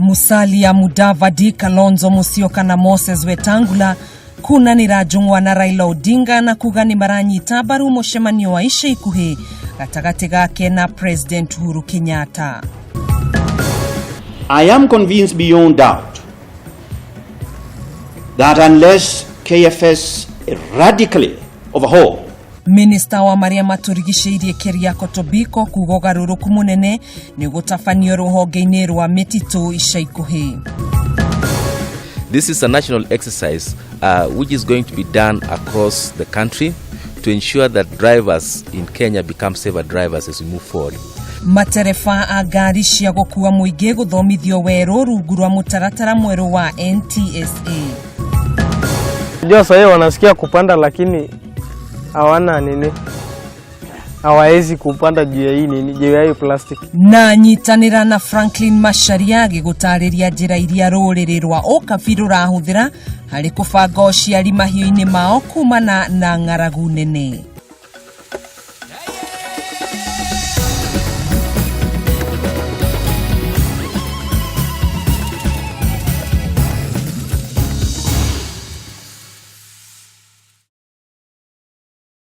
Musalia Mudavadi, Kalonzo Musyoka na Moses Wetangula kunanĩra njũng'wa na Raila Odinga na kuga nĩ maranyita mbaru mũcemanio wa ica ikuhĩ gatagatĩ gake na President Uhuru Kenyatta. I am convinced beyond doubt that unless KFS radically overhaul Minista wa marĩa matũrigicĩirie Keriako Tobiko kuga ũgarũrũku mũnene nĩ ũgũtabanio rũhonge-inĩ rwa mĩtitũ ica ikuhĩ. This is a national exercise which is going to be done across the country to ensure that drivers in Kenya become safer drivers as we move forward. Matereba a ngari cia gũkua mũingĩ gũthomithio werũ rungu rwa mũtaratara mwerũ wa NTSA. Najua sahii wanasikia kupanda lakini hawana nini, hawawezi kupanda juu ya hii nini, juu ya hii plastic. Na nyitanĩra na Franklin Macharia agĩgũtarĩria njĩra iria rũrĩrĩ rwa Ũkabi rũrahũthĩra harĩ kũbanga ũciari mahiũ-inĩ mao kumana na ng'aragu nene.